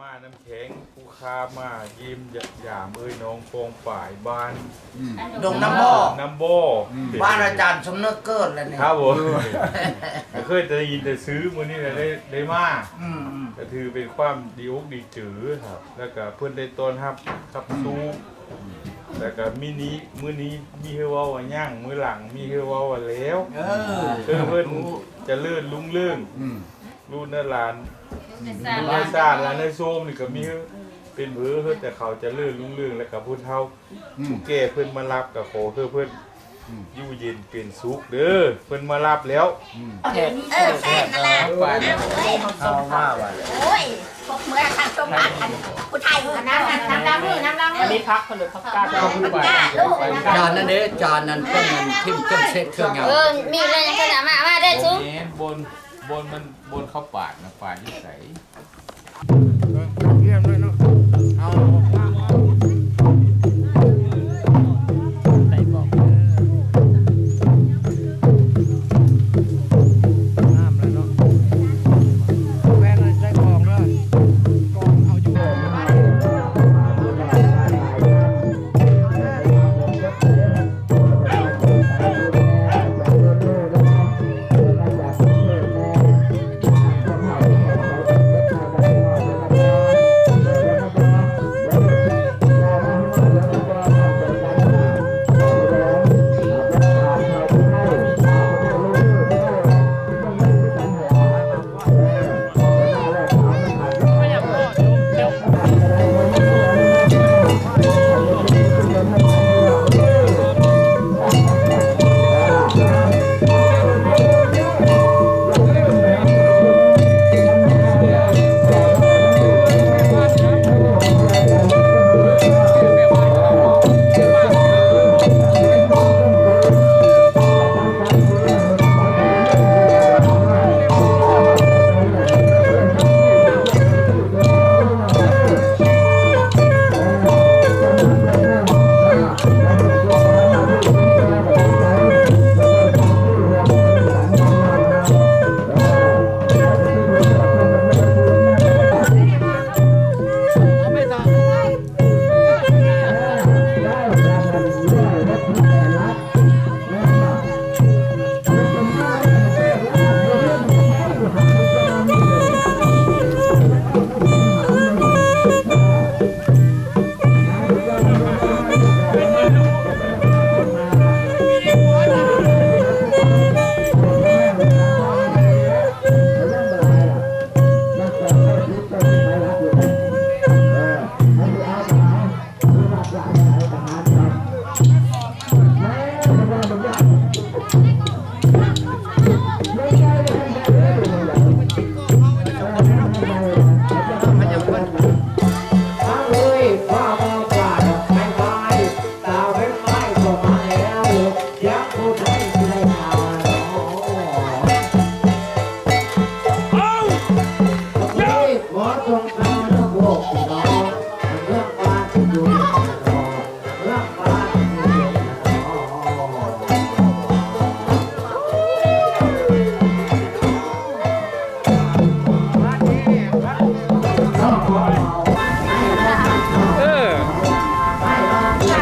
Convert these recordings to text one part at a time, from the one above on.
ມານ້ຳແຂງ ຜູ້ຂ້າມາຢ້ຽມຢາມເອີ່ຍນ້ອງປອງປາຍ ບ້ານ ອືມ ດົງນ້ຳບໍ່ ນ້ຳບໍ່ ອືມ ບ້ານອາຈານສົມນຶກເກີດແລ້ວນີ້ ຄັບຜົມ ເອີ ເຄີຍແຕ່ໄດ້ຍິນແຕ່ຊື່ ມື້ນີ້ລະໄດ້ ໄດ້ມາ ອືມໆ ກະຖືເປັນຄວາມດີອົກດີໃຈຄັບ ແລ້ວກະເພິ່ນໄດ້ຕ້ອນຮັບຄັບ ອືມ ສູງ ແລ້ວກະມີນີ້ ມື້ນີ້ມີໃຫ້ເວົ້າວ່າຍັງ ມື້ຫຼັງມີໃຫ້ເວົ້າວ່າແລ້ວ ເອີ ເອີ ເພິ່ນຈະເລີນລຸງເລື່ອງ ອືມ ລູກໃນຫຼານ ລູກໃນຊາດ ຫຼານໃນໂຊມນີ້ກະມີ ເປັນເພີເຮັດແຕ່ເຂົາຈະເລີນລຸງເລື່ອງ ແລ້ວກະຜູ້ເຖົ້າ ອືມ ຜູ້ແກ່ເພິ່ນມາຮັບ ກະຂໍໃຫ້ເພິ່ນ ອືມ ຢູ່ເຢັນເປັນສຸກເດີ ເພິ່ນມາຮັບແລ້ວ ອືມ ແຊບ ເອີ ແຊບ ເອີ ເອົາມາວ່າ ໂອ້ຍ ພວກເມືອງທາງຊົມບ້ານ ອັນ ຜູ້ໄທ ອັນນັ້ນ ອັນ ນ້ຳລາງມື ນ້ຳລາງມື ອັນນີ້ຜັກເພິ່ນເລີຍ ຜັກກາດ ເອີ ຜັກກາດ ໂອ້ຍ ຈານນັ້ນເດ້ ຈານນັ້ນ ເຄື່ອງນັ້ນ ຖິ້ມເຄື່ອງເຊັດເຄື່ອງຫຍັງ ເອີ ມີແລ້ວຍັງເພິ່ນເອົາມາ ມາເດີຊຸມ ບໍ່ແມ່ນ ບ່ອນ ບ່ອນມັນ ບ່ອນເຂົາປາດນະ ປາດຢູ່ໃສ? ເບິ່ງ ກຽມເລີຍເນາະ ເອົາ ໄດ້ບອກເດີ ງາມເລີຍເນາະ ແວ່ນໃສ່ກອງເດີ ກອງເອົາຢູ່. ເອີ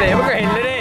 ເດ້ ມັນກະເຫັນແລ້ວເດ້.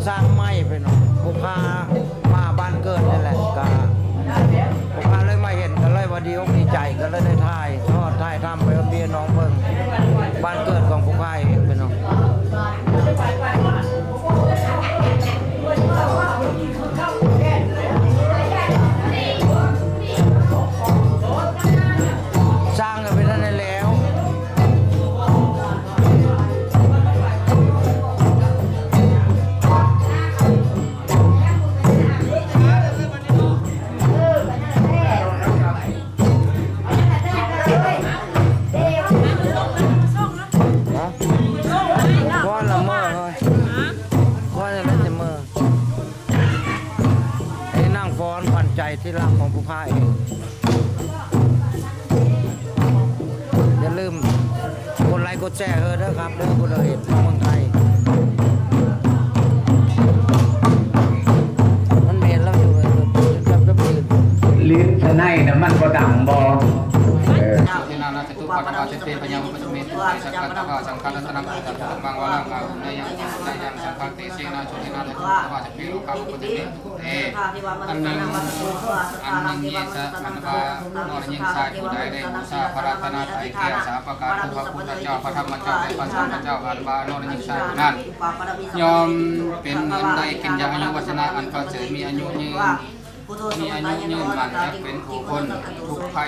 ສ້າງໃໝ່ພີ່ນ້ອງ ຜູ້ຂ້າມາບ້ານເກີດນີ້ແຫຼະ ກະຜູ້ຂ້າເລີຍມາເຫັນ ກະເລີຍວ່າດີອົກດີໃຈ ກະເລີຍໄດ້ຖ່າຍທອດຖ່າຍທຳໃຫ້ພີ່ນ້ອງເບິ່ງ ບ້ານເກີດຂອງຜູ້ຂ້າເອງພີ່ນ້ອງ. ສ້າງກະໄປທັນໄດ້ແລ້ວ. ຟ້ອນລະເມີເຮີ້ຍ ຟ້ອນລະເມີ ໃຫ້ນາງຟ້ອນຂວັນໃຈທີ່ຮັກຂອງຜູ້ຂ້າເອງ. ຢ່າລືມກົດໄລກົດແຊເຮີເດີຄັບເດີ ຜູ້ໃດເຮັດເມືອງໄທ ມັນແມ່ນລາວຢູ່ເອີ ຈະ ຈະ ຈະ ລືມສະໄນນະ ມັນບໍ່ດັງບໍ່ ເອີ. ເຈົ້າ ເທນານາຈະຕຸປາທະວາ ເຊເຕພະຍາວະປະເຊ ເມ ເຕ ສັກກະຕະວາ ສັງຄະລັດຕະນະ ໂພຊະ ໂພຊະ ບັງວາລະ ມາ ໂອ ນາຍັງ ນາຍັງ ສັງຄະເຕ ເຊນາ ໂຊ ເທນານາຈະຕຸປາທະວາ ເຊເຕ ໂລຄາ ອຸປະເຕ ເອ ອັນໜຶ່ງ ອັນໜຶ່ງນີ້ ສະ ອັນວ່າ ນໍຍິງຊາຍຜູ້ໃດໄດ້ບູຊາພະລັດຕະນະໄຕແກ້ວສາມປະການ ຄືພະພຸດທະເຈົ້າ ພະທຳມະເຈົ້າ ແລະ ພະສັງຄະເຈົ້າ ອັນວ່າ ນໍຍິງຊາຍຜູ້ນັ້ນ ຍ່ອມເປັນເງິນໄດ້ກິນຢາ ອາຍຸວັດສະນະອັນປະເສີດ ມີອາຍຸຍືນ ມີອາຍຸຍືນໝັ້ນ ຈັກເປັນຜູ້ພົ້ນທຸກໄພ.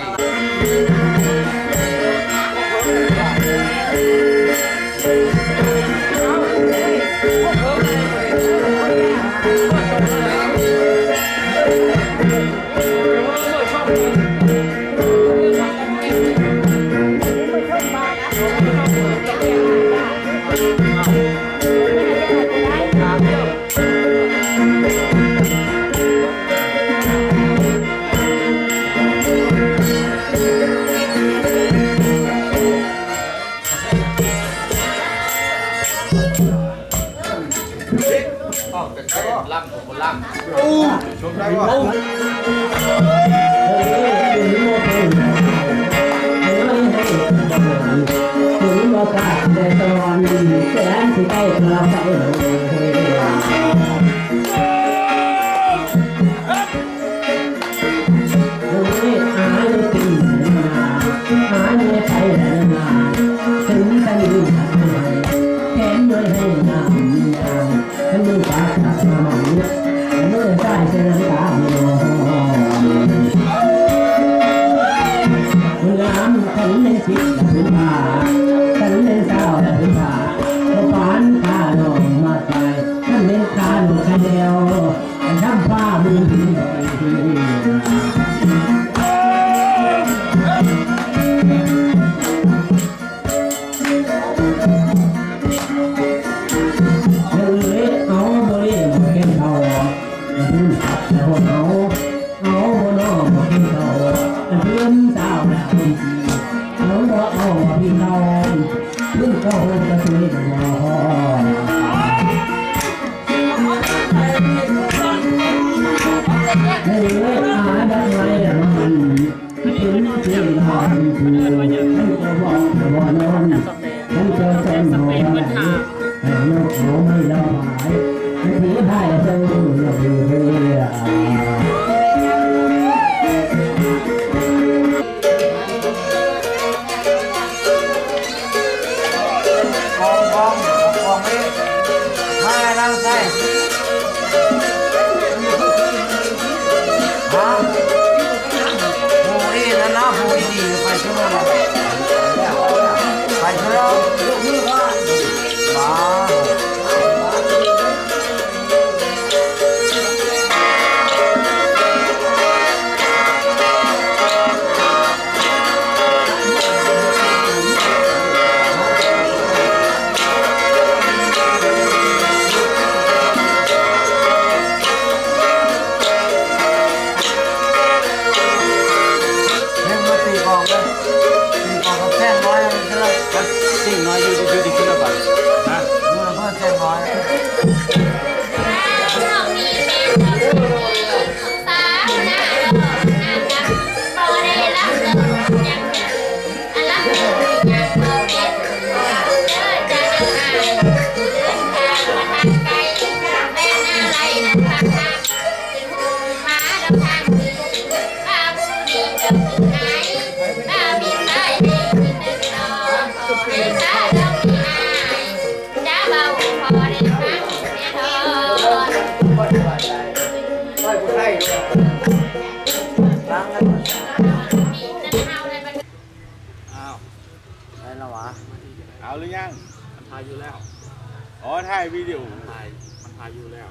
ຖ່າຍວິດີໂອ ມັນຖ່າຍ ມັນຖ່າຍຢູ່ແລ້ວ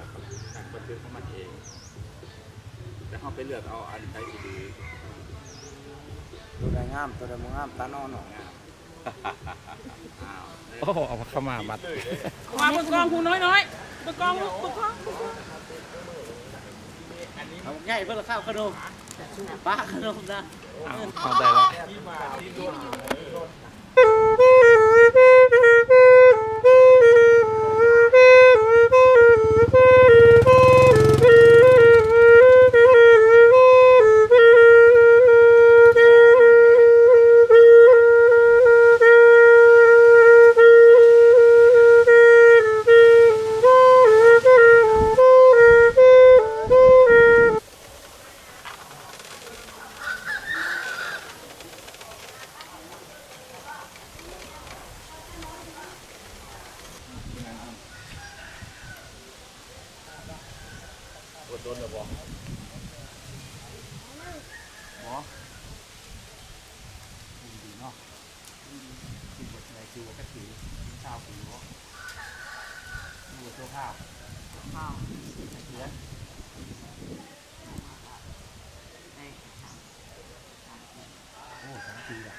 ການບັນທຶກຂອງມັນເອງ ແຕ່ເຮົາໄປເລືອກເອົາອັນໃດທີ່ດີ. ໂຕໃດງາມ ໂຕໃດບໍ່ງາມ ຕາໜໍ່ໜໍ່. ອ້າວ ໂອ້ ເອົາຜ້າຂາວມ້າມັດ ມາເບິ່ງກອງຜູ້ນ້ອຍໆ ເບິ່ງກອງລູກ ເບິ່ງກອງ ເບິ່ງກອງ ເອົາບັກໃຫຍ່ເບິ່ງລະ ຂ້າວຂະໜົມ ປ້າຂະໜົມນະ. ອ້າວ ເຂົ້າໄດ້ລະ. ອົດດົນແລ້ວບໍ່? ບໍ່? ດີເນາະ ຄືບໍ່ໄດ້ ຄືວ່າຈັກປີ ຊາວປີບໍ່? ຄືວ່າຊົ່ວຄາວ? ຊົ່ວຄາວ. ຈັກເດືອນ? ໄດ້ສາມ ສາມປີ. ໂອ້ ສາມປີລະ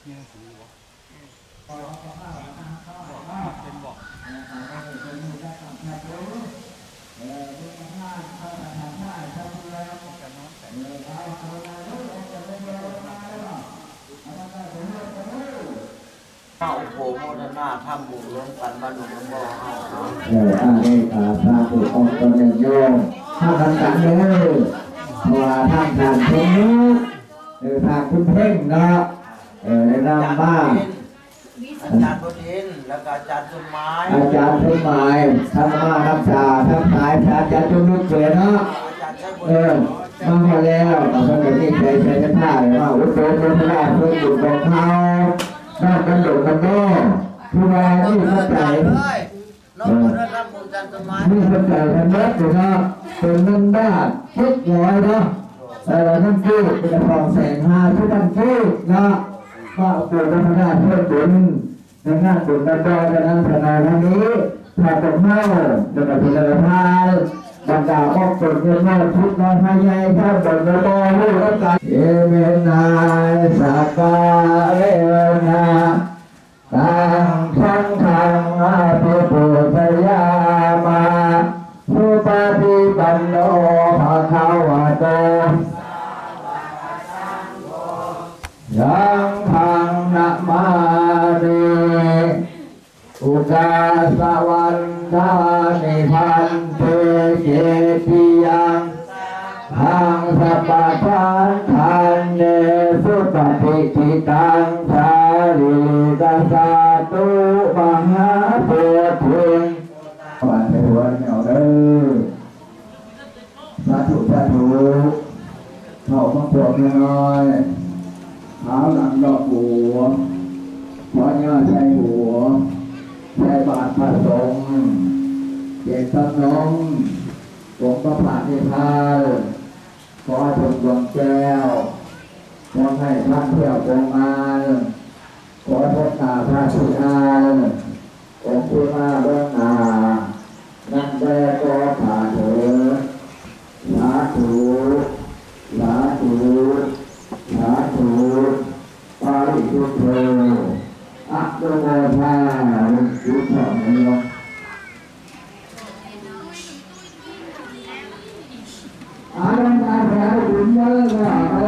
ມີໜັງສືຢູ່ບໍ່? ເປັນບໍ່? ເຮົາໂປໂມທະນາທຳບຸນລວມກັນບ້ານໜອງນ້ຳບໍ່ເຮົາ. ເອີ ອາເມກາ ສາທຸ ອອກຕົນຍາດໂຍມ ພາກັນກັນເດີ ເພາະວ່າທາງທ່ານເພິ່ນ ເອີ ທ່ານຄຸນເພັງເນາະ ເອີ ແນະນຳມາ ອາຈານບົດດິນ ແລ້ວກໍອາຈານສົມໝາຍ ອາຈານສົມໝາຍ ທັງມາຮັກສາທັງສາຍ ອາຈານຈຸນລຸດເສຍເນາະ ເອີ ມາຮອດແລ້ວ ກໍເພິ່ນກໍມີໃຈໃຈສັດທາມາອຸດໜູນໂມທະນາສ່ວນບຸນຂອງເຮົາ ນອກກັນໂດດກັນບໍ່ ຄືວ່າມີປັດໄຈ ເອີ ມີປັດໄຈທັງໝົດເນາະ ເປັນເງິນບາດເຈັດຮ້ອຍເນາະ ເອີ ເງິນກີບເປັນສອງແສນຫ້າສິບພັນກີບເນາະ ມາອຸດໜູນໂມທະນາສ່ວນບຸນ ໃນງານບຸນນະຄອນທະນາທະນາຍທາງນີ້ ພາພວກເຮົາ ແລ້ວກໍເປັນລະທານ ບັນດາອອກຕົນຍາດໂຍມ ທຸກນ້ອຍໃຫຍ່ ຊາວບົນນະຄອນ ຮູ້ນຳກັນ ເອເມນນາຍ ສາກາເລນະ ຕັງ ສັງຄັງ ອະພິປູຊະຍາມະ ສຸປະຕິປັນໂນ ພະຄະວະໂຕ ສັງຄັງ ນະມາມິ ອຸກາສະວັນທາມິ ພັນເຕ ເຈຕິຍັງ ພັງສະປະທານ ທາເນ ສຸປະຕິທິຕັງ ສາລີລິກະສາຕຸ ມະຫາໂພທິງ ບາດໃສ່ຫົວແນວເດີ. ສາທຸ ສາທຸ ເຂົ້າມາພວກນ້ອຍໆ ຂາວຫຼັງດອກບົວ ຂໍຍ່ອໃສ່ຫົວ ໃສ່ບາດພະສົງ ເຈດທຳນົງ ອົງພະພານິພານ ຂໍໃຫ້ເປັນດວງແກ້ວ ຂໍໃຫ້ທາງແກ້ວຂອງມັນ ຂໍພົບໜ້າພະພິອານ ອົງທີ່ມາເບື້ອງໜ້າ ນັ້ນແດ່ກໍຂ້າເທີນ ສາທຸ ສາທຸ ສາທຸ ປາລິສຸດໂທ ອະນຸໂມທາມິ ທຸກທ່ານເນາະ. ອາລັງການແຖວບຸນເດີ ເອີ.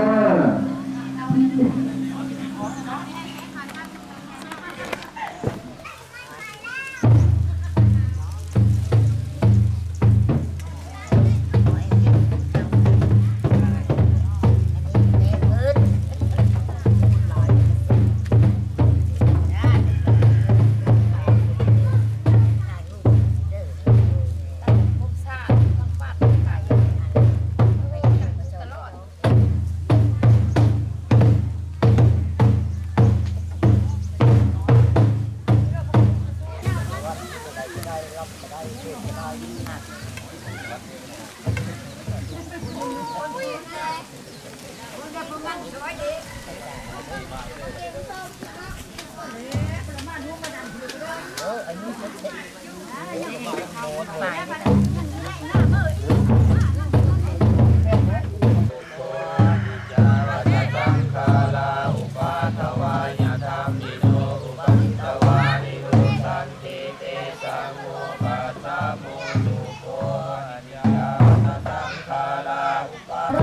ໂ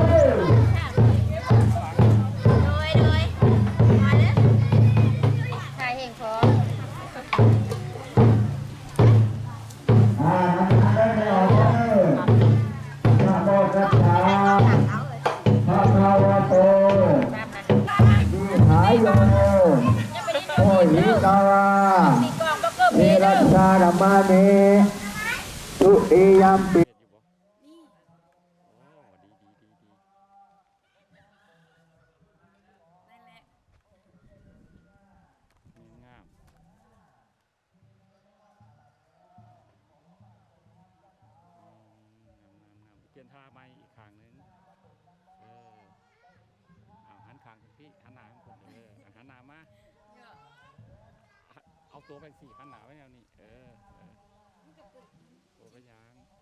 ດຍ ໂດຍ ມາເດີ ຖ່າຍເອງພໍ ອາ ນະໂມຕັດສະ ພະຄະວະໂຕ ອະລະຫະໂຕ ໂອຫິຕວາ ເມລັດສານະມານິ ທຸຕິຍຳປິ ງາມ ງາມ ງາມ ງາມ ງາມ ງາມ ປ່ຽນທ່າໃໝ່ອີກຂ້າງໜຶ່ງ ເອີ ເອົາ ຫັນຂ້າງທາງພີ້ ຫັນໜ້າທາງພຸ້ນ ເອີ ຫັນໜ້າມາ ເອົາຕົວໄປຈັ່ງຊີ້ ຫັນໜ້າໄວ້ແນວນີ້ ເອີ ເອີ ບໍ່ເປັນຫຍັງ.